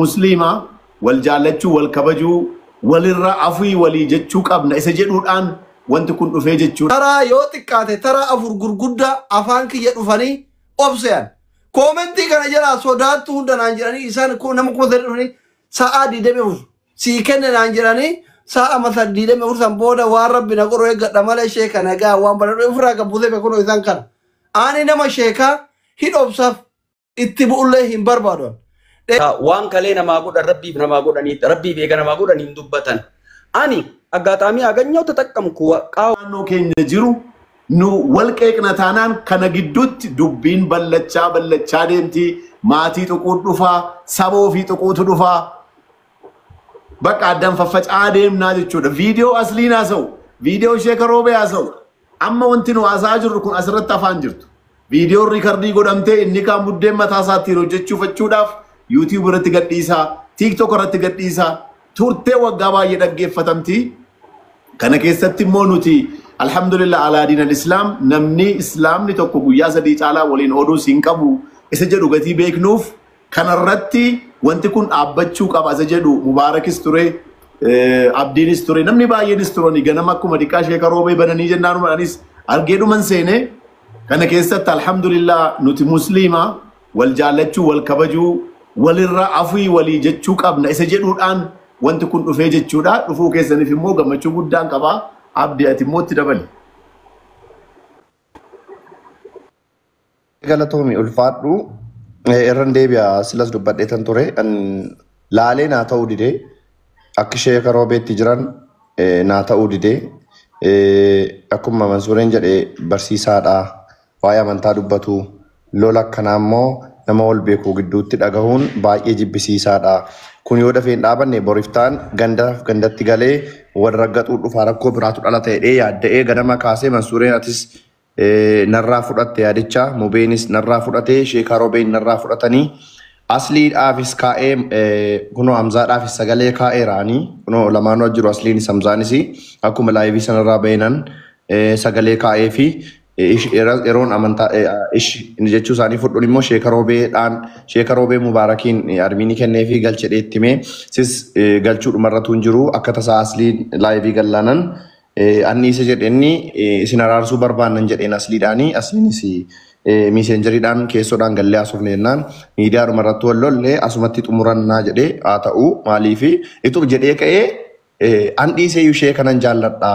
Musliima wal jaallachuu, wal kabajuu, walirra afii walii jechuu qabna isa jedhuudhaan wanti kun dhufee jechuudha. Taraa yoo xiqqaate taraa afur gurguddaa afaan kiyya dhufanii obseyan. Koomentii kana jalaa sodaattu hunda naan jedhanii isaan nama 3000 dhufanii sa'aa 24 sii kenne naan jedhanii sa'a masa 24 san booda waan rabbi na godhu eeggadha malee sheeka nagaa waan badhadhu ofirraa gabbuusee beekunoo isaan kana. Ani nama sheekaa hin obsaaf itti bu'ullee hin barbaadu. Waan kalee namaa godhan rabbiif namaa godhanii rabbiif eega namaa godhan hin dubbatan. Ani aggaataamii aganyoo taxaqqamku qaawwa. Naannoo keenya jiru nu wal qeeqna taanaan kana gidduutti dubbiin ballachaa ballachaa deemti. Maatii tuquutu dhufaa, saba ofii tuquutu dhufaa. Bakka addaan faffaca'aa deemnaa jechuudha. Viidiyoo asliin haasa'u, viidiyoo sheeka roobee haasa'u. Amma wanti nu haasa'aa jirru kun asirratti afaan jirtu. Viidiyoon riikardii godhamtee inni kaan buddeen mataa isaattiin hojjechuufachuudhaaf YouTube irratti gadhiisaa, TikTok irratti gadhiisaa, turtee waggaa baay'ee dhaggeeffatamti. Kana keessatti immoo nuti alhamdulillah alaa diinal islaam namni islaamni tokko guyyaa sadii caalaa waliin oduus hin qabu isa jedhu gatii beeknuuf kanarratti wanti kun dhaabbachuu qaba isa jedhu Mubaarakis ture, Abdiinis ture, namni baay'eenis turani ganama akkuma diqqaa sheeka roobee bananii jennaan anis argee dhuman seenee kana keessatti alhamdulillah nuti musliima wal jaallachuu, wal kabajuu, walirra afii walii jechuu qabna isa jedhuudhaan wanti kun dhufee jechuudha. Dhufuu keessaniif immoo gammachuu guddaan qaba. Abdii ati immoo itti dabali. Galatoomi ulfaadhu irran deebi'a silas dubbadheetan ture. Laalee naa ta'uu didee akka sheeka roobeetti jiran naa ta'uu didee akkuma Mansuureen jedhe barsiisaadha. Waa'ee amantaa dubbatu lola akkanaa immoo nama wal beekuu gidduutti dhagahuun baay'ee jibbisiisaadha. Kun yoo dafee hin dhaabanne boriftaan gandaaf gandatti galee wal raggaxuu dhufaa rakkoo biraatu dhala ta'ee yaadda'ee ganama kaasee Mansuureen atis narraa fudhatte yaadicha mubeenis narraa fudhatee sheekaa roobeen narraa fudhatanii asliidhaafis kaa'ee kunoo Hamzaadhaafis sagalee kaa'eeraanii kunoo lamaanuu jiru asliinis Hamzaanis akkuma laayivii sanarraa bahinan sagalee kaa'ee fi yeroon amantaa jechuu isaanii fudhuun immoo sheeka roobeedhaan sheeka roobee mubaarakiin armiinii kennee fi galchedhee itti himee sis galchuu dhumarratu hin jiru akka tasaa asliin laayivii gallaanan anni isa jedhenni isin araarsuu barbaannan jedheen asliidhaanii asliinis miiseenjeriidhaan keessoodhaan gallee haasofne jennaan miidiyaa dhumarratti wal lolle asumatti xumurannaa jedhee haa ta'u maaliifi itu jedhee ka'ee an dhiisee ishee kanan jaalladha.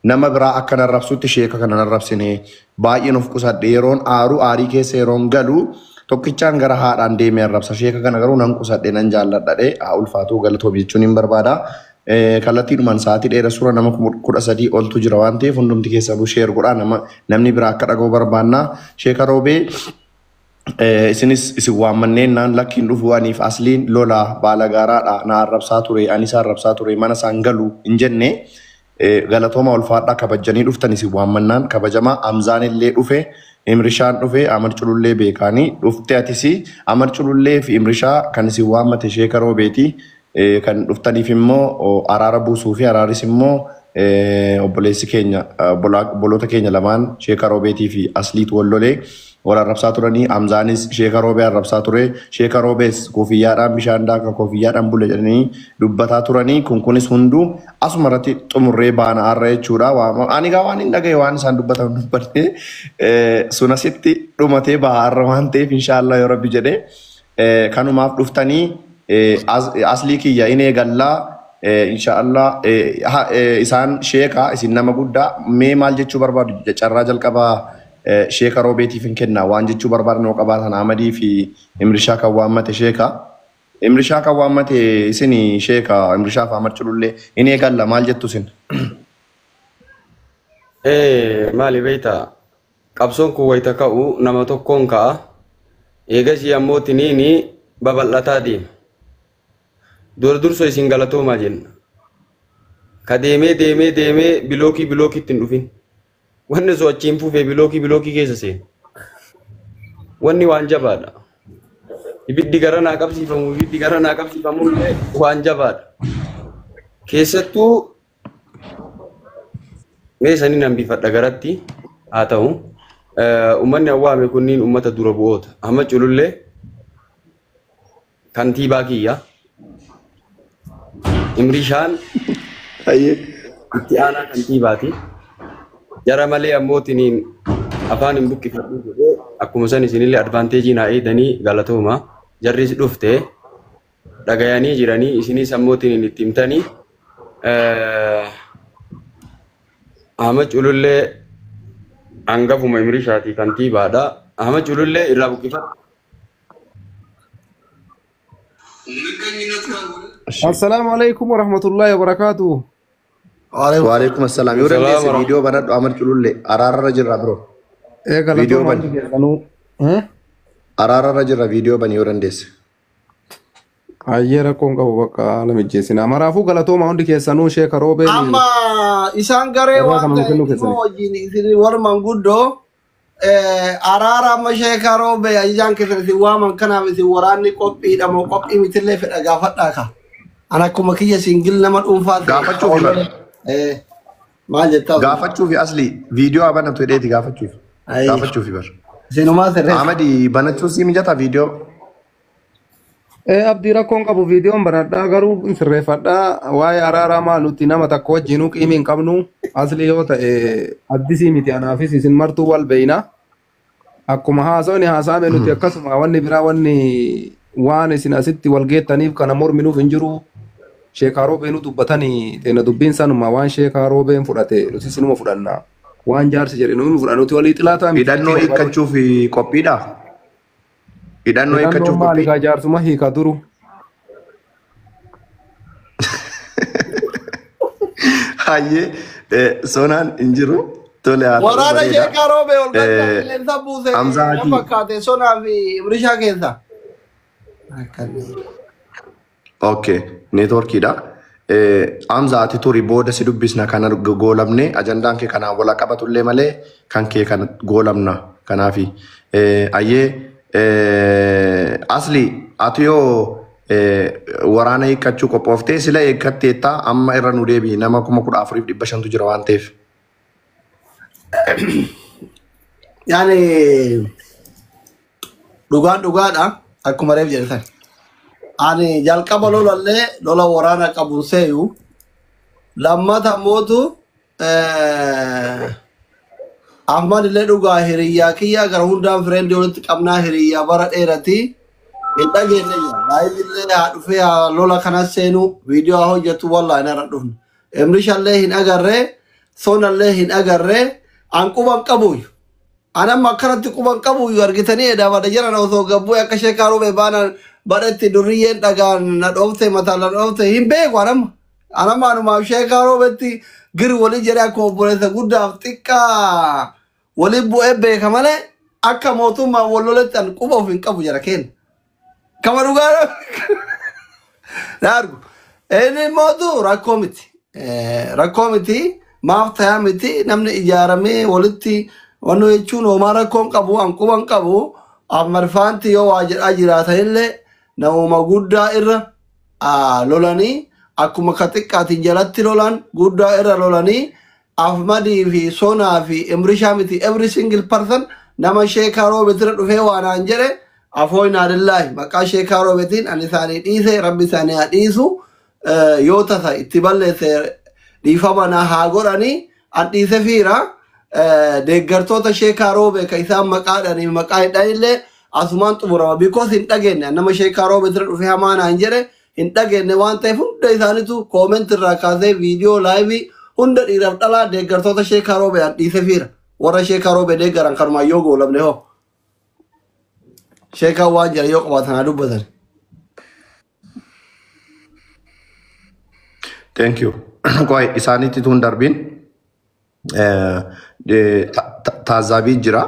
Nama biraa akka narrabsutti sheeka kana narrabsine baay'een of qusadhe yeroon aaru aarii keessa yeroon galu tokkichaan gara haadhaan deemee arrabsa sheeka kana garuu nan qusadhe nan jaalladha haa ulfaatuu galatoomi jechuun hin barbaada. Kallattiidhumaan sa'aatii dheeraa suura nama 13 oltu jira waan ta'eef hundumti keessanuu sheer godhaa namni biraa akka dhaga'u barbaanna. Sheeka roobee isinis isin waammanneen naan lakkiin dhufu aniif asliin lola baala gaaraadha na arrabsaa ture anis arrabsaa ture mana isaan galu hin jenne. Galatooma ulfaadhaa kabajanii dhuftan isin waammannaan kabajamaa Hamzaan illee dhufe Imrishaan dhufe Amar Culullee beekaanii dhufte atis Amar Culullee fi Imrishaa kan isin waammate sheeka roobeeti kan dhuftaniif immoo araara buusuu fi araaris immoo obboleessi keenya obboloota keenya lamaan sheeka roobeetii fi asliitu wal lolee wal arrabsaa turanii Hamzaanis sheeka roobee arrabsaa ture sheeka roobees koofiyyaadhaan bishaan daaka koofiyyaadhaan bule jedhanii dubbataa turanii kunis hunduu asuma irratti xumurree baana har'a jechuudha. Ani gaa waan hin dhagaye waan isaan dubbatan dubbadhe sun asitti dhumatee baha har'a waan ta'eef inshaallah yoo rabbi jedhe kanumaaf dhuftanii aslii kiyya in eegallaa inshaallah isaan sheeka isin nama guddaa mee maal jechuu barbaadu carraa jalqabaa sheeka roobeetiif hin kenna waan jechuu barbaadan yoo qabaatan Ahmadii fi Imrishaa kan waammate sheeka. Imrishaa kan waammate isin sheeka Imrishaa fi Ahmad Culullee in eegalla maal jettu isin? Maali beektaa qabsoon kun wayita ka'u nama tokkoon ka'a. Eegasii ammoo tiniini babal'ataa deema. Dura dursoo isin galatoomaa jenna. Ka deemee deemee deemee bilookii bilookiitti hin dhufin. Wanni osoo achiin fufee bilookii bilookii keessa seena. Wanni waan jabaadha. Ibiddi gara naa qabsiifamu ibiddi gara naa qabsiifamu illee waan jabaadha. Keessattuu mee sanii nan bifadha garatti haa ta'u. Uummanni awwaame kunniin uummata dura bu'oota. Ahmad Culullee kantiibaa kiyya. Imrishaan Ayyee. Itti aanaa kantiibaati. Jara malee ammootiniin afaan hin buqqifadhu jedhee akkuma san isinillee advantage naa eedanii galatooma. Jarris dhufte dhagayanii jiranii isinis ammootiniin itti himtanii. Ahmad Culullee hangafuma Imrishaati kantiibaadha. Ahmad Culullee irraa buqqifadhu. Assalaamu alaikum warahmatullahi wabarakatuh. Waalaikum assalaam. Yoo dandeesse viidiyoo banadhu Ahmad Culullee araararra jirra bro. Ee Viidiyoo galatooma bani. hundi keessanuu. Eh? Araararra jirra viidiyoo bani yoo dandeesse. Hayyee rakkoon qabu bakka haala mijjeessina. Maraafuu galatooma hundi keessanuu sheeka roobeen Amma isaan garee carraa waan kana nu ta'eef kennuu immoo keessaniif. wajjin isin warra manguddoo araara amma sheekaa roobee ajajaan keessan isin waaman kanaaf isin waraanni qophiidha moo qophii mitillee fedha gaafadhaa ka. An akkuma kiyya singil nama dhuunfaa ta'e. Gaafachuufi bara. Maal jettaa? Gaafachuufi asli viidiyoo haa banatu jedheeti gaafachuufi. Ayi. Gaafachuufi bara. Isinumaa sirreessa. Ahmadi banachuun sii mijataa viidiyoo. Ee abdii rakkoon qabu viidiyoon banadhaa garuu hin sirreeffadhaa waa'ee araaraa maal nuti nama takka wajjinuu qiimii hin qabnu asli yoo ta'e addisii miti anaafis isin martuu wal beeyna. Akkuma haasawni haasa'ame nuti akkasuma wanni biraa wanni waan isin asitti wal geettaniif kana morminuuf hin jiru. Sheekaa roobeenuu dubbatanii teena dubbiin sanuma waan sheekaa roobeen fudhate nuti isinuma fudhanna. Waan jaarsi jedhe nuyi fudhanna nuti walii xilaataa miti. Hidhannoo hiikkachuuf qophiidha. Hidhannoo Hidhannoon hiikkachuuf maali qophii. kaa jaarsuma hiika duru. Hayyee sonaan hin jiru. Tole haa ta'u Waraana bareeda. sheekaa roobee ol galchaa qilleensa buuse Hamzaa na Hajii. fakkaate sonaa fi Imrishaa keessa. Akkanni. Okay, neetworkiidha. Hamza ati turi booda si dubbisna kana goolamne ajandaan kee kanaan wal qabatullee malee kan kee kana goolamna kanaafi. Ayyee asli ati yoo waraana hiikkachuu qophooftee sila eeggatteetta amma irra nu deebi'i nama 14,500tu jira waan ta'eef. Yaani dhugaan dhugaadha akkuma reef jedhan. Ani jalqaba lolallee lola waraana qabu seeyu lammata mootu Ahmad illee dhugaa hiriyyaa kiyya gara hundaan friend walitti qabnaa hiriyyaa bara dheerati hin dhageenye jira. Live illee haa dhufee haa lola kanas seenu viidiyoo haa hojjetu wallaahi narra dhufne. Imrishallee hin agarree sonallee hin agarree an quban qabuuyyu. An amma akkanatti quban qabuuyyu argitanii edaa jiran osoo gabbuu akka sheekaa roobee baanaan badhetti durriyyeen dhagaan na dhoofte mataan na dhoofte hin beeku an amma. An amma anumaaf sheekaa roobetti gir walii jedhee akkuma obboleessa guddaaf xiqqaa walii bu'ee beeka malee akka mootummaa wal loletti an quba of hin qabu jara keenya. Kama dhugaa na argu. Inni mootu rakkoo miti. Rakkoo miti maaf tayaa miti namni ijaaramee walitti wannu jechuun homaa rakkoo hin qabu an quba hin qabu ammarfaanti yoo waa jedhaa jiraatanillee namuma guddaa irra lolanii akkuma ka xiqqaatiin jalatti lolan guddaa irra lolanii Ahmadii fi Sonaa fi Imrishaa miti every single person nama sheekaa roobeetira dhufee waan aan jedhe afooyinaa lillaahi maqaa sheekaa roobeetiin ani isaanii dhiise rabbi isaanii haa dhiisu yoo tasa itti balleesse dhiifama naa haa godhanii an dhiise fiira deeggartoota sheekaa roobee ka isaan maqaadhanii maqaa hin dhahinillee asumaan xumurama because hin dhageenye nama sheekaa roobeetira dhufee hamaa naan jedhe hin dhageenye waan ta'eef hunda isaaniitu comment irraa kaasee viidiyoo live hunda dhiiraaf dhalaa deeggartoota sheekaa roobee an dhiise fiira warra sheekaa roobee deeggaran kanumaan yoo goolamne hoo sheekaan waan jedhan yoo qabaatan haa dubbatan. Thank you. Qoy isaanitti tun darbiin taazzaabii jira.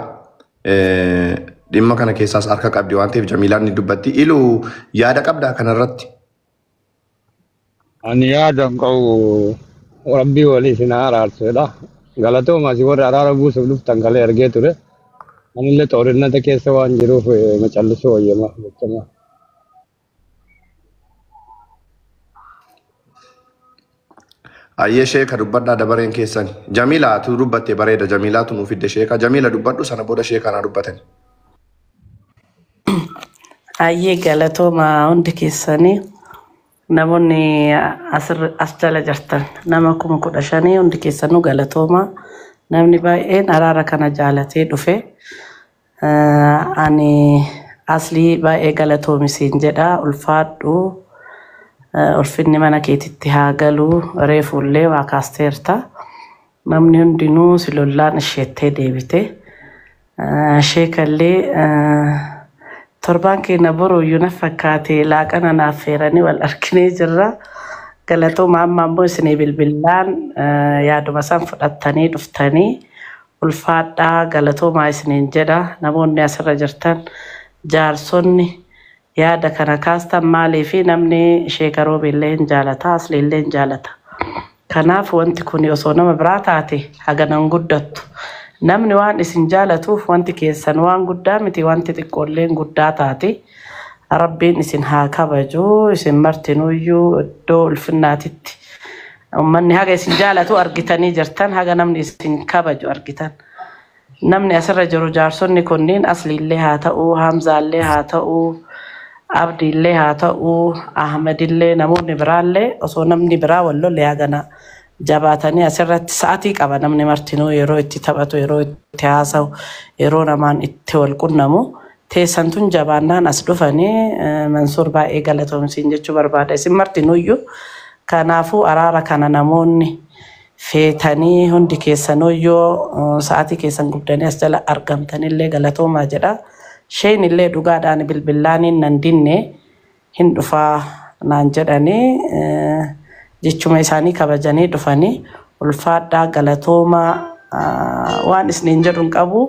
Dhimma kana keessaas harka qabdi waan ta'eef Jamiilaan ni dubbatti. Iluu yaada qabdaa kanarratti? Ani yaada hin qabu rabbii walii isin haa araarsuudha. Galatooma si warra araara buusuuf dhuftan kalee argee ture. Anillee xoorinata keessa waan jiruuf macallisuu wayyama jechuudha. Ayyee sheeka dubbadhaa dabareen keessan. Jamiilaa tu dubbatte bareeda. Jamiilaatu nuuf fidde sheeka. Jamiila dubbadhu sana booda sheekaa naa dubbatani. Ayyee galatooma hundi keessanii. Namoonni as jala jirtan nama 15,000 hundi keessanuu galatooma. Namni baay'een araara kana jaalatee dhufe. Ani Aslii baay'ee galatoomisiin jedha, ulfaadhu. Ulfinni mana keetitti haa galu, reefullee waa kaasteerta. Namni hundinuu si lollaan isheettee deebite. Sheekallee torbaan keenya boruuyyuu na fakkaate laaqana naaf feeranii wal arginee jirra. Galatooma, amma ammoo isinii bilbillaan yaaduma isaan fudhattanii dhuftanii ulfaadhaa, galatoomaa isiniin jedha. Namoonni asirra jirtan, jaarsonni yaada kana kaastan, maalii fi namni Sheeka Roobeellee hin jaalata, Asliillee hin jaalata. Kanaaf wanti kun osoo nama biraa taate haganan guddattu. Namni waan isin jaalatuuf wanti keessan waan guddaa miti, wanti xiqqoolleen guddaa taate. Rabbiin isin haa kabaju, isin martinuyyuu iddoo ulfinnaatitti. Uummanni haga isin jaalatu argitanii jirtan, haga namni isin kabaju argitan. Namni asirra jiru jaarsonni kunniin, Asliillee haa ta'uu, Hamzaallee haa ta'uu, Abdiillee haa ta'uu, Ahmadillee, namoonni biraallee, osoo namni biraa wal lolle hagana jabaatanii asirratti sa'atii qaba namni martinuu yeroo itti taphatu, yeroo itti haasa'u, yeroo namaan itti wal qunnamu. Teessan tun jabaannaan as dhufanii, Mansuur baay'ee galatoomsiin jechuu barbaada. Isin martinuyyuu kanaafuu araara kana namoonni feetanii hundi keessanuyyuu sa'atii keessan gubdanii as jala argamtanillee galatoomaa jedha. Sheen illee dhugaadhaan bilbillaaniin nan dinne, hin dhufaa naan jedhanii, jechuma isaanii kabajanii dhufanii, ulfaadhaa, galatoomaa. Waan isiniin jedhu hin qabu.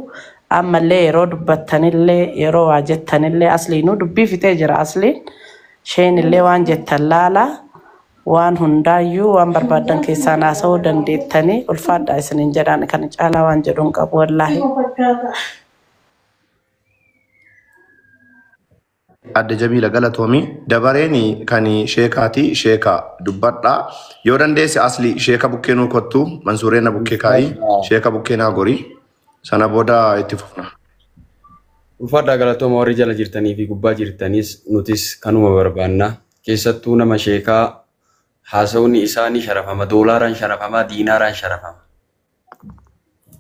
Ammallee yeroo dubbattanillee, yeroo waa jettanillee, Asliinuu dubbii fixee jira Asliin. Sheen illee waan jettan laala. Waan hundaayyuu waan barbaaddan keessaan haasa'uu dandeettanii, ulfaadhaa isiniin jedhaan. Kana caalaa waan jedhu hin qabu wallaahi. Adde Jamiila, galatoomii. Dabareen kan sheekaati. Sheeka, dubbadhaa. Yoo dandeesse Asli sheeka bukkee nuu kottu, Mansuureen na bukkee kaa'ii, sheeka bukkee naa gorii. Sana booda itti fufna. Ulfaadhaa, galatooma warri jala jirtanii fi gubbaa jirtanis, nutis kanuma barbaanna. Keessattuu nama sheekaa haasawni isaa ni sharafama, doolaaraan sharafama, diinaaraan sharafama.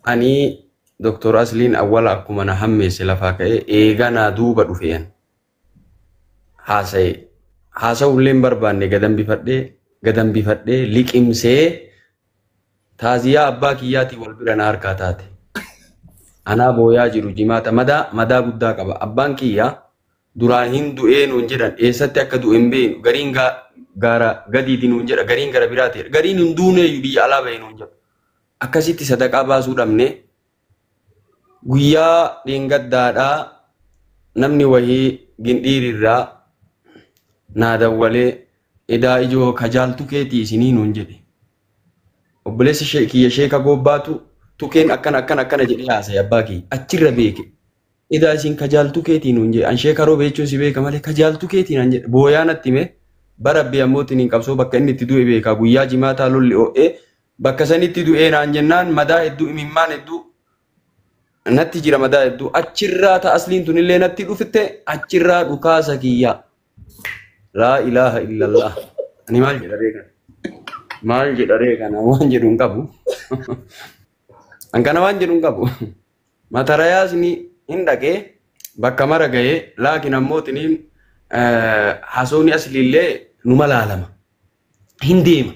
Ani Dr. Asliin awwala akkuma na hammeesse lafaa ka'ee eeganaa duuba dhufeen haasa'e. Haasa'ullee hin barbaanne, gadan bifadhee liqimsee taaziyaa abbaa kiyyaatii wal bira na harkaa taate. Anaa booyaa jiru jimaata madaa madaa guddaa qaba. Abbaan kiyyaa duraan hin du'ee nuun jedhan, eessatti akka du'e hin beeknu. Gariin gaara gadiiti nuun jedha, gariin gara biraati, gariin hin duuneeyyu biyya alaa bahe nuun jedha. Akkasitti sadaqaa baasuu dhabne. Guyyaa dheengaddaadhaa namni wahii gindhiirirraa naa dawwalee, edaa ijoo kajaaltu keetii isinii nuun jedhe. Obboleessi kiyya sheeka goobbaatu tukeen akkana akkana akkana jedhee haasa'e abbaa kiyya achirra beeke. Edaa isin kajaaltu keetii nuun jedhe, an sheeka roobe jechuun si beeka malee kajaaltu keetii naan jedhe, booyaa natti hime. Bara abbii ammootiin hin qabsoo bakka inni itti du'e beeka, guyyaa jimaataa lolli oo'ee bakka sanitti du'ee naan jennaan, madaa hedduu, imimmaan hedduu natti jira, madaa hedduu achirraa ta Asliin tunillee natti dhufte, achirraa dhukaasa kiyya. Laa ilaaha illallah. Ani maal jedha ree kana? Maal jedha ree kana? Waan jedhu hin qabu. An kana waan jedhu hin qabu. Matarayaas ni hin dhaqee bakka mara ga'ee, laakiin ammootiniin haasawni Asliillee numa laalama. Hin deema.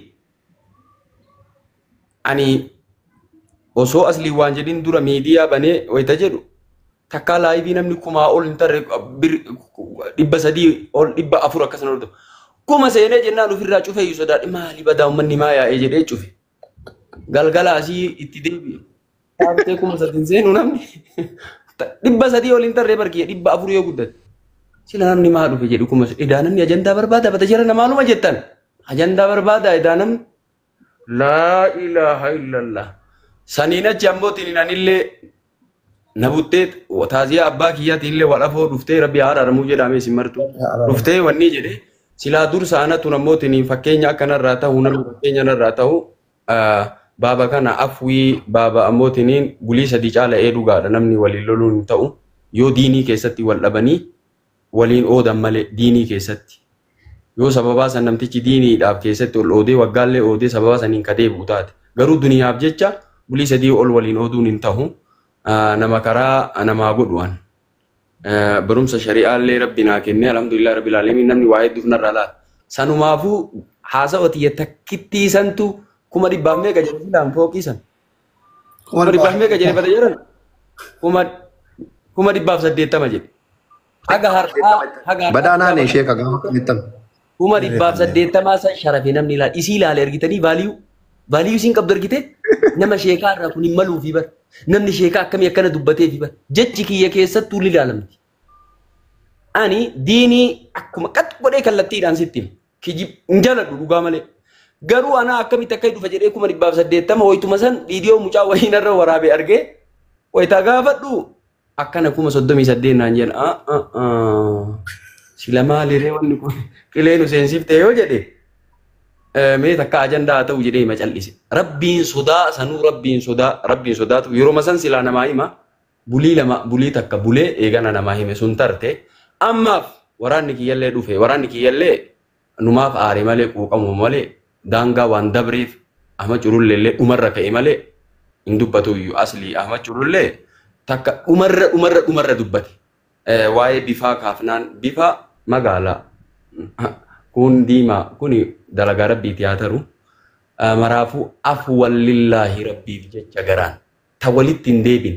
Ani osoo Aslii waan jedhin dura miidiyaa banee wayita jedhu takkaa live namni 1000 ol hin tarre, 300 ol, 400 akkasuma ol. 1000 seenee jennaan ofirraa cufee iyyuu sodaadhe, maali badaa uummanni maa yaa'ee jedhee cufe. Galgala asii itti deebi'e. Dhaabatee 3000 seenu, namni 300 ol hin tarree barkiyya, 400 yoo guddate. Sila namni maa dhufe jedhu 3000. Edaa namni ajandaa barbaada, bata jara namaaluma jettan. Ajandaa barbaada edaa namni. Laa ilaaha illallah. Saniin achi ammootiin anillee na buttee taaziyaa abbaa kiyyaatiin illee wal afoo dhuftee, rabbi haa araaramuu jedhame isin martu. Dhuftee wanni jedhe silaa dursa anatu namootni fakkeenya akkanarraa ta'u, namni fakkeenya narraa ta'u baaba kana afwii baaba ammootiin bulii sadii caala ee dhugaadha, namni waliin loluun hin ta'u yoo diinii keessatti wal dhabanii waliin oodan malee diinii keessatti. Yoo sababaa san namtichi diiniidhaaf keessatti ol oodee waggaallee oodee sababaa saniin ka deebi'u taate. Garuu duniyaaf jecha bulii 3 ol waliin ooduun hin tahu. Nama karaa namaa godhu an. Barumsa shari'aallee rabbi naa kennee alhamdulillah rabbil aalamiin namni waa hedduuf narraa laata. Sanumaafuu haasawa tiyya takkittii santu 100,000 meeqa jedhe filaan fooqii san. 100,000 meeqa jedhe bada jedhan 180,000 jedhe. Haga har'aa haga har'aa Badhaanaan ishee ka gaafa kamittan. 180,000 san sharafe namni ilaala. Isii ilaale argitanii vaaliyuu isiin qabdu argite nama sheekaa irraa kun hin maluufi bar. Namni sheekaa akkamii akkana dubbateefi bar. Jechi kiyya keessattuu ni ilaalamti. Ani diinii akkuma qax godhee kallattiidhaan sitti hima. Kijib hin jaaladhu dhugaa malee. Garuu ana akkamitti akka dhufa jedhee 180,000 wayituma san viidiyoo mucaa wayii narra waraabee argee wayitaa gaafadhu akkana 38,000 naan jedhan. Sila maaliree wanni kun qilee nu seensifte yoo jedhe mee takka ajandaa haa ta'u jedhee hima callise. Rabbiin sodaa sanuu rabbiin sodaa rabbiin sodaatu yeroo san silaa namaa hima bulii 2 bulii 1 bulee eegana namaa hime sun tarte ammaaf waraanni kiyyallee dhufe waraanni kiyyallee numaaf aare malee quuqamu malee daangaa waan dabreef Ahmad Culullee dhumarra ka'e malee hin dubbatu iyyuu asli Ahmad Culullee takka dhumarra dhumarra dhumarra dubbate. Waa'ee bifaa kaafnaan bifa magaalaa kun diimaa kuni dalagaa rabbiiti haa taru. Maraafuu afwallillaahi rabbiif jecha garaan ta walitti hin deebin.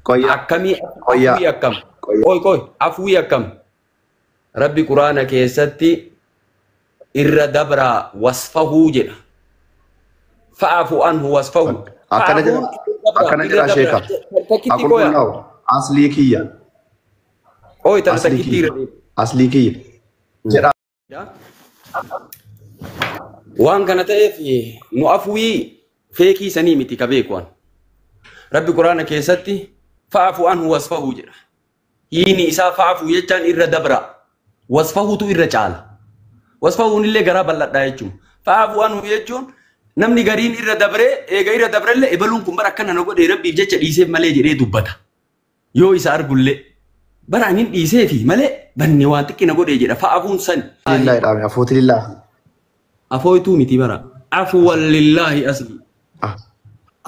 Qoyyaa. Akkamii Qoyyaa. afuwii akkam? Qoyyaa. Qoy qoy afuwii akkam? Rabbi quraana keessatti irra dabraa wasfahuu jedha. Fa'afu anhu wasfahu. Akkana jedha. Fa'afuun Akkana irra jedha dabraa sheeka. takkitti qoya. Aqulqullaa'u aslii kiyya. Qoy tana Aslii takkitti kiyya. irra deebi. Aslii kiyya. Jedha. Waan kana ta'eef nu afuwii feekii sanii miti ka beeku an. Rabbi quraana keessatti fa'afu anhu wasfahu jedha. Hiini isaa fa'afu jechaan irra dabra. Wasfahutu irra caala. Wasfahuun illee garaa bal'adhaa jechuun. Fa'afu anhu jechuun namni gariin irra dabree eega irra dabrellee ebaluun kun bara akkana na godhee rabbiif jecha dhiiseef malee jedhee dubbata. Yoo isa argullee bara anin dhiiseefi malee banne waan xiqqina godhee jedha fa'afuun sani. Lillaahi dhaame afuuti lillaahi. Afooytuu miti bara. Afuwan lillaahi asli.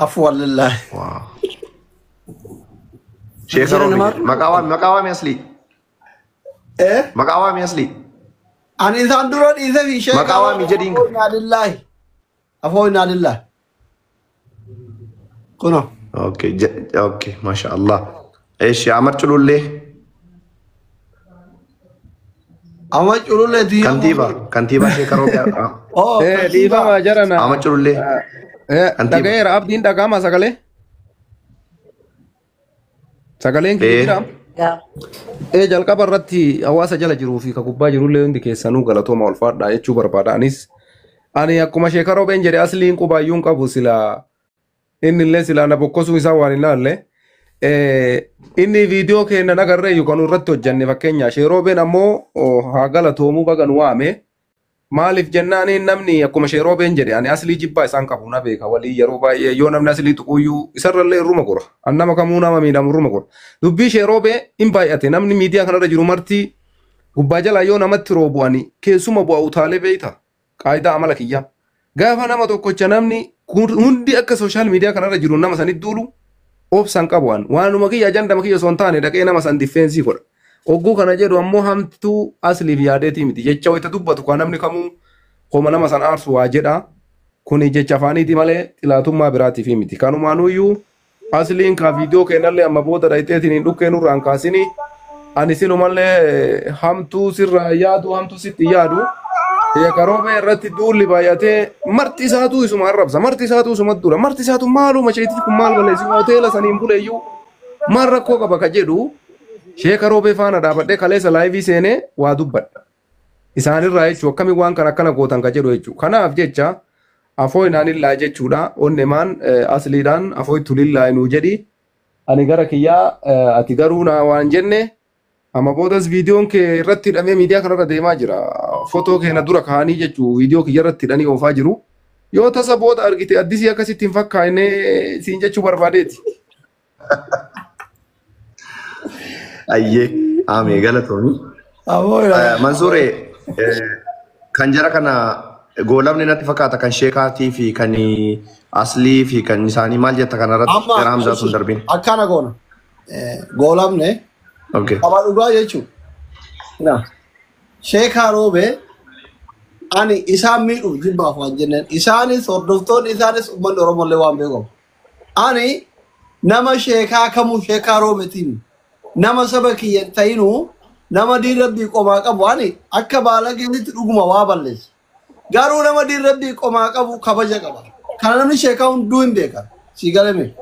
Afwan lillaahi. Waa. Sheeka Jara Roobi namaa jedhe. Maqaa waami maqaa waami aslii. Eh? Maqaa waami aslii. Ani isaan dura dhiisee fi sheekaa Maqaa waami jedhiin. afoo innaa lillaahi. Afoo innaa lillaahi. Kunoo. Okay, okay, masha Allah. Eeshi Ahmad Culullee Amma culullee tiyya. kantiibaa kantiibaa sheeka Roobi. Oh, kantiibaa. Dhiifama jarana. Ahmad Culullee kantiibaa. Dhaga'eera abdiin dhaga'ama sagalee. Sagaleen kiyya jira. Jalqaba irratti hawaasa jala jiruu fi ka gubbaa jirullee hundi keessanuu galatooma ulfaadhaa jechuu barbaada. Anis ani akkuma sheeka Roobeen jedhe asliin qubaayyuun qabu silaa inni illee silaa na bokkosuu isaa waan hin laalle. Inni viidiyoo keenya nagarree yookaan irratti hojjanne fakkeenya shee Roobeen ammoo haa galatoomuu baga nu waame. Maaliif jennaan namni akkuma shee Roobeen jedhe ani aslii jibbaa isaan qabu na beeka walii yeroo baay'ee yoo namni aslii tuquyyuu isarrallee irruma gora. An nama kamuu nama miidhamu irruma gora. Dubbii shee Roobee hin baay'ate namni miidiyaa kanarra jiru marti gubbaa jalaa yoo namatti roobu ani keessuma bu'a utaalee beeyta. Qaayidaa amala kiyyaa. Gaafa nama tokkocha namni hundi akka sooshaal miidiyaa kanarra jiru nama sanitti duulu obsan qabu an waanuma kiyya ajandama kiyya osoo hin taane dhaqee nama san diffeensii godha. Ogguu kana jedhu ammoo hamtuu asliif yaadeetii miti jecha wayita dubbatu kan namni kamuu homa nama san aarsu waa jedha. Kuni jecha afaaniiti malee xilaatummaa biraatiif miti. Kanumaanuyyuu asliin ka viidiyoo kennallee amma booda dhayxeetiin hin dhukkee nurraan kaasini. Ani sinumallee hamtuu sirraa yaadu hamtuu sitti yaadu. Sheeka Roobee irratti duulli baay'atee marti isaatu isuma arrabsa marti isaatu isuma dura marti isaatu maaluma sheetichi kun maal balleessi hoteela saniin buleeyyuu maal rakkoo qaba ka jedhu sheeka Roobee faana dhaabadhee kaleessa laayivii seenee waa dubbadha. Isaanirraa jechuun akkamiin waan kana akkana gootan ka jedhu jechuudha. Kanaaf jecha afoo inaanillaa jechuudha. Onnemaan asliidhaan afoo ittulillaa nuu jedhi. Ani gara kiyyaa ati garuu naa waan jenne amma boodas viidiyoon kee irratti hidhamee miidiyaa kanarra deemaa jira. Footoo kee na dura kaa'anii jechuu viidiyoo kiyya irratti hidhanii oofaa jiru. Yoo tasa booda argite addisii akkasitti hin fakkaanne siin jechuu barbaadeeti. Ayyee amee galatoomi. Afoo innaa. Mansuuree Kan jara kana goolabni natti fakkaata kan sheekaatii fi kan aslii fi kan isaanii maal jetta kanarratti Amma gara Hamzaa sun darbin. Akkana goona. Goolabne Okay. qaba dhugaa jechuudha. Sheekaa Roobee ani isaan miidhuuf jibbaaf waan jenneen isaanis hordoftoonni isaanis uummanni Oromollee waan beekamu. Ani nama sheekaa kamuu sheekaa Roobeetiin nama saba kiyya hin ta'inuu nama diin rabbii qomaa qabu ani akka baala keessatti dhuguma waa balleessa. Garuu nama diin rabbii qomaa qabu kabaja qaba. Kana namni sheekaa hunduu hin beekan. Si galame.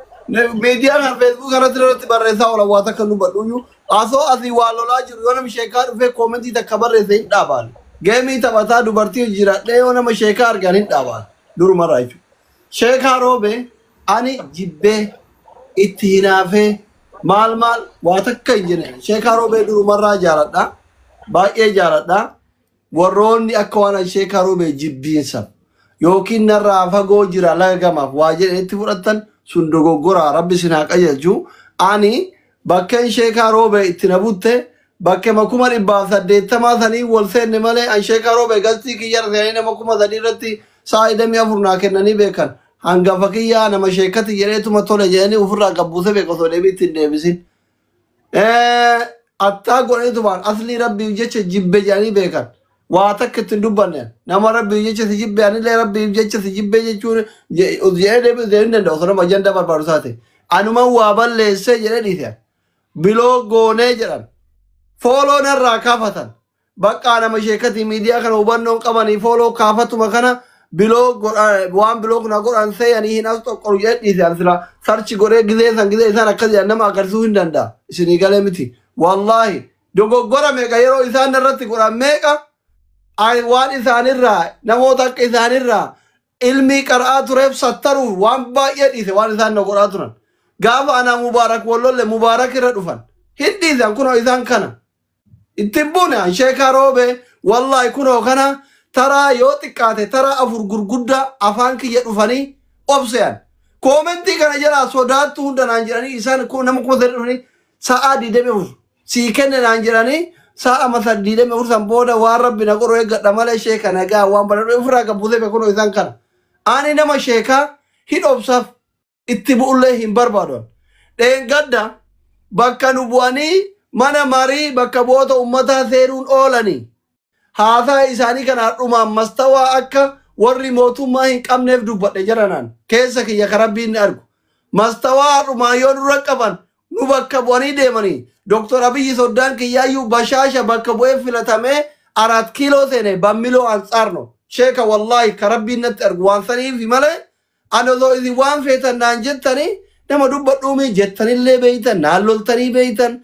Miidiyaan kan feesbuuk irratti irratti barreessaa oolan waa takka nu badhuyyuu osoo asii waa lolaa jiru yoo namni sheekaa dhufee koomentii takka barreesse hin dhaabaan. Geemii taphataa dubartii jiraadhee yoo nama sheekaa argan hin dhaabaan. Durumarraa jechuudha. Sheekaa Roobee ani jibbee itti hinaafee maal maal waa takka hin jenne. Sheekaa Roobee durumarraa jaaladha. Baay'ee jaaladha. Warroonni akka waan ani sheekaa Roobee jibbiinsa yookiin narraa fagoo jira laga gamaaf waa jedhanitti fudhattan sun dogoggoraa rabbi isin haa qajeelchu. Ani bakkeen sheekaa Roobee itti na butte bakkema 180,000 sanii wal seenne malee an sheekaa Roobee galtii kiyya seenanii nama 3,000 irratti sa'a 24 naa kennanii beekan. Hangafa kiyyaa nama sheekati jedheetuma tole jedhanii ofirraa gabbuuse beeku osoo deebii ittiin deebisin. Attaa godhaniitumaan aslii rabbiif jecha jibbe jedhanii beekan. Waa takka ittiin dubbanne nama rabbiif jecha si jibbe anillee rabbiif jecha si jibbe jechuun jedhee deebisuu hin danda'u osoo nama ajandaa barbaadu taate. Anuman waa balleessee jedhee dhiise. Biloo goonee jedhan. Fooloo narraa kaafatan. Bakka nama sheekati miidiyaa kana hubannoon qabanii fooloo kaafatuma kana biloo waan biloo na godhan seeyanii hin as tokkoru jedhee dhiise an sila sarchi godhee gizee san gizee isaan akkas jedhan nama agarsiisuu hin danda'a. Isinii galee miti. Wallaahi dogoggora meeqa yeroo isaan irratti godhan meeqa waan isaanirraa namoota akka isaanirraa ilmii qara'aa tureef sattaruuf waan baay'ee dhiise waan isaan na godhaa turan. Gaafa anaa Mubaarak wallolle Mubaarak irra dhufan. Hin dhiisan kunoo isaan kana. Ittiin buune an sheekaa Roobee wallaahi kunoo kana taraa yoo xiqqaate taraa afur gurguddaa afaan kiyya dhufanii obse'an. Koomentii kana jalaa sodaattu hunda naan jedhanii isaan nama 3,000 dhufanii sa'a 24 sii kenne naan jedhanii sa'a masa 24 san booda waan rabbi na godhu eeggadha malee sheeka nagaa waan badhadhu ofirraa gabbuusee beekunoo isaan kana. Ani nama sheekaa hin obsaaf itti bu'ullee hin barbaadu. Dheengadda bakka nu bu'anii mana marii bakka bu'oota uummataa seenuun oolanii haasaa isaanii kana dhumaan mastawaa akka warri mootummaa hin qabneef dubbadhe jedhanaan keessa kiyya ka rabbiin ni argu. Mastawaa dhumaan yoo nurra qaban nu bakka bu'anii deemanii Dooktor Abiyyi soddaan kiyyaayyuu bashaasha bakka bu'ee filatamee 4 kiiloo seene bammiloo ansaarno. Sheeka wallaahi ka rabbiin natti argu waan saniif malee ani osoo isin waan feetan naan jettanii nama dubbadhuumii jettanillee beeytan naan loltanii beeytan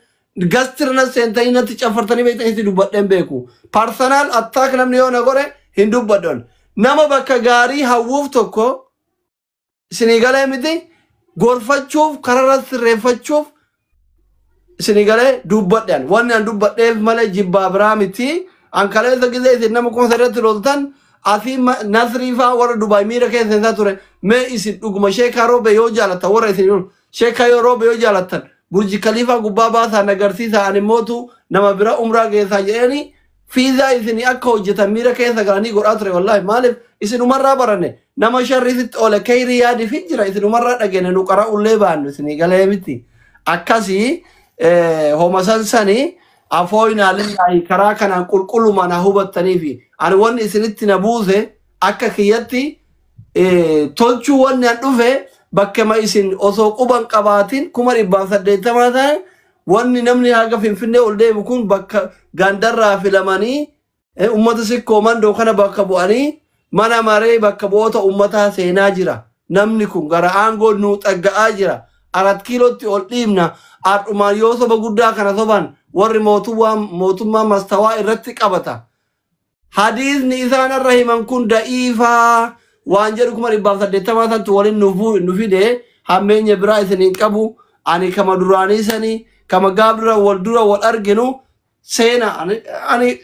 gastirna seentanii natti caffartanii beeytan isin dubbadheen beeku. Parsanaal attaak namni yoo na godhe hin dubbadhon. Nama bakka gaarii hawwuuf tokko isinii galee miti gorfachuuf kararra sirreeffachuuf isinii galee dubbadhan. Wanni an dubbadheef malee jibbaa biraa miti. An kaleessa gizee isin nama 3,000 loltan asii Nasrii faa warra Dubaay miira keessa isaa ture. Mee isin dhuguma sheekaa Roobee yoo jaalattan warra isin sheekaa yoo Roobee yoo jaalattan Burji Khaliifaa gubbaa baasaa agarsiisaa ani mootu nama bira umraa geessaa jedhanii fiizaa isinii akka hojjetan miira keessa galanii godhaa ture wallaahi maaliif isinumarraa baranne nama sharri sitti oole kayrii yaadiif hin jira isinumarraa dhageenne nu qara'ullee baannu isinii galee miti. Akkasii homa sansanii afooyinaa lillaahi karaa kanaan qulqulluma na hubattaniifi ani wanni isinitti na buuse akka kiyyatti tolchuu wanni an dhufe bakkema isin osoo quban qabaatin 180,000 ta'e wanni namni haga Finfinnee ol deemu kun bakka gandarraa filamanii uummata sikkoo mandoo kana bakka bu'anii mana maree bakka bu'oota uummataa seenaa jira. Namni kun gara aangoo nuu xagga'aa jira. 4 kiilootti ol dhiibna. Har'umaan yoo soba guddaa kana soban warri mootummaa mastawaa irratti qabata. Hadiisni isaan irra himan kun da'iifaa waan jedhu 180,000 santu waliin nu fide hammeenya biraa isin hin qabu. Ani kama duraanii sanii kama gaaf dura wal dura wal arginu seena ani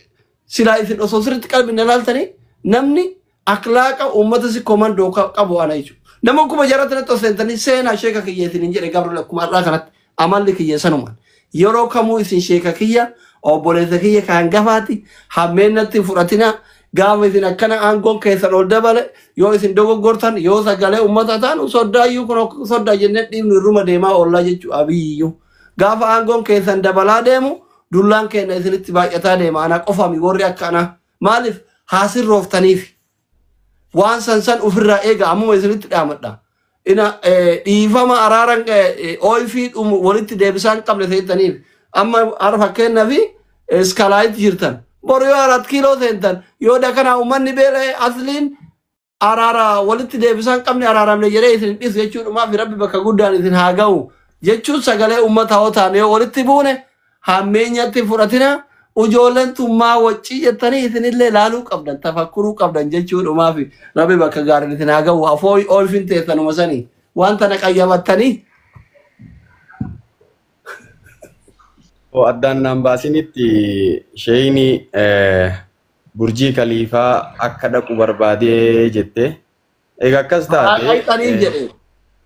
silaa isin osoo sirriitti qalbiin ilaaltanii namni akhlaaqa uummata si komandoo qabu ana jechuudha. Nama kuma jaratti natti osoo seentanii seenaa sheeka kiyya isin hin jedhe gabra akkuma har'aa kanatti amalli kiyya sanumaan. Yeroo kamuu isin sheeka kiyya obboleessa kiyya kan gafaati hammeen natti fudhatina Gaafa isin akkana aangoon keessan ol dabale, yoo isin dogoggortan, yoo sagalee uummata taanu, soddaayyuu kun soddaa jennee dhiibnu irruma deemaa oollaa jechuu Abiyyiyyuu. Gaafa aangoon keessan dabalaa deemu, dullaan keenya isinitti baay'ataa deema. Ana qofami warri akkana maaliif haasirrooftaniif waan san san ofirraa eega. Ammuma isinitti dhaamadha. Ina dhiifama araaran ooyifii dhumu walitti deebisaan qabne seetaniif amma har'a fakkeenyaa fi iskalaayit jirtan. Boru yoo 4 kiiloo seentan, yoo dakanaa uummanni beela'e, asliin araara walitti deebisaan qabne araaramne jedhee isin dhiisu jechuudhumaaf. Rabbi bakka guddaan isin haa ga'u jechuun sagalee uummata hoo taane, yoo walitti buune hammeenyatti fudhatina. Ijoolleen tummaa waccii jettanii isinillee laaluu qabdan, tafakkuruu qabdan jechuudhumaaf. Rabbi bakka gaariin isin haa ga'u. Afoo oolfin teessanuma sanii wanta na qayyabattanii. Addaan naan baasinitti sheeyini Burjii Kaliifaa akka dhaqu barbaadee jette. Egaa akkas taate Dhaqxaniif jedhe.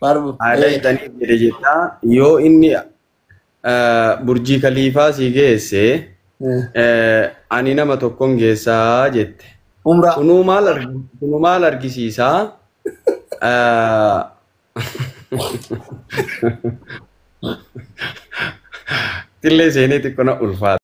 Barbu. Dhaqxaniif jedhe jettaa, yoo inni Burjii Kaliifaa si geesse, ani nama tokkon geessaa jette. Umraa. Kunuu maal argisiisaa? Tillee seenee xiqqoo na ulfaata.